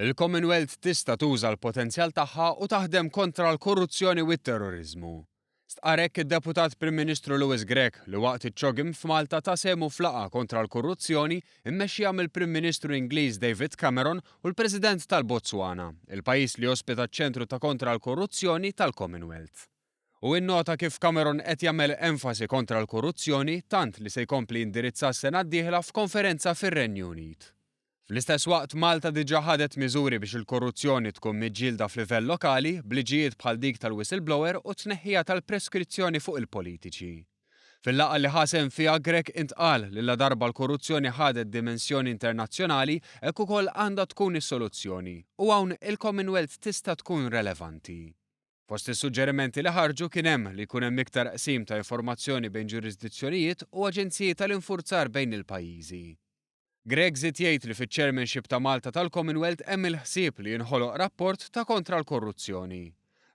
Il-Commonwealth tista' tuża l-potenzjal tagħha u taħdem kontra l-korruzzjoni u t-terroriżmu. Stqarr hekk id-Deputat Prim Ministru Louis Grech li waqt iċ-CHOGM f'Malta ta sehmu f'laqgħa kontra l-korruzzjoni mmexxija mill-Prim Ministru Ingliż David Cameron u l-President tal-Botswana, il-pajjiż li jospita ċ-ċentru ta' kontra l-korruzzjoni tal-Commonwealth. Hu innota kif Cameron qed jagħmel enfasi kontra l-korruzzjoni tant li se jkompli jindirizza s-sena d-dieħla f'konferenza fir-Renju Unit. Fl-istess waqt Malta diġà ħadet miżuri biex il-korruzzjoni tkun miġġielda f'livell lokali b'liġijiet bħal dik tal-whistleblower u t-tneħħija tal-preskrizzjoni fuq il-politiċi. Fil-laqgħa li ħa sehem fiha Grech intqal li ladarba l-korruzzjoni ħadet dimensjoni internazzjonali hekk ukoll għandha tkun is-soluzzjoni u hawn il-Commonwealth tista' tkun relevanti. Fost is-suġġerimenti li ħarġu kien hemm li jkun hemm iktar qsim ta' informazzjoni bejn ġurisdizzjonijiet u aġenziji tal-infurzar bejn il-pajjiżi. Grech żied jgħid li fiċ-chairmanship ta' Malta tal-Commonwealth hemm il-ħsieb li jinħoloq rapport ta' kontra l-korruzzjoni.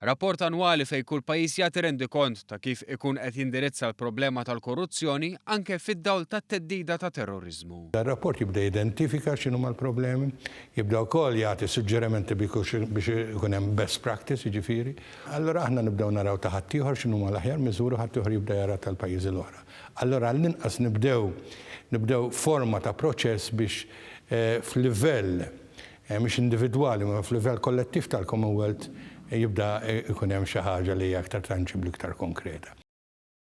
Rapport annwali fejn kull pajjiż jagħti rendikont ta' kif ikun qed jindirizza l-problema tal-korruzzjoni anke fid-dawl tat-theddida ta' terroriżmu. Dar-rapport jibda jidentifika x'inhuma l-problemi, jibda wkoll jagħti suġġerimenti biex ikun hemm best practice jiġifieri. Allura aħna nibdew naraw ta' ħaddieħor x'inhuma l-aħjar miżuri u ħaddieħor jibda jara tal-pajjiżi l-oħra. Allura għall-inqas nibdew nibdew forma ta' proċess biex f'livell mhux individwali imma f'livell kollettiv tal-Commonwealth jibda jkun hemm xi ħaġa li hija aktar tanġibbli, iktar konkreta.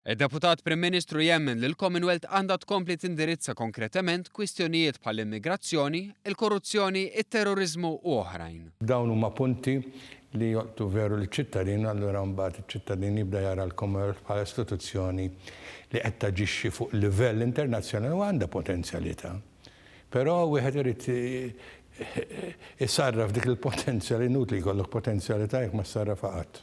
Id-Deputat Prim Ministru jemmen li l-Commonwealth għandha tkompli tindirizza konkretement kwistjonijiet bħall-immigrazzjoni, il-korruzzjoni, it-terroriżmu u oħrajn. Dawn huma punti li jolqtu veru liċ-ċittadin, allura mbagħad iċ-ċittadin jibda jara l-Commonwealth bħala istituzzjoni li qed taġixxi fuq livell internazzjonali u għandha potenzjalità. Però wieħed irid isarraf dik il-potenzjal, inutli jkollok potenzjalità jekk ma ssarrafha qatt.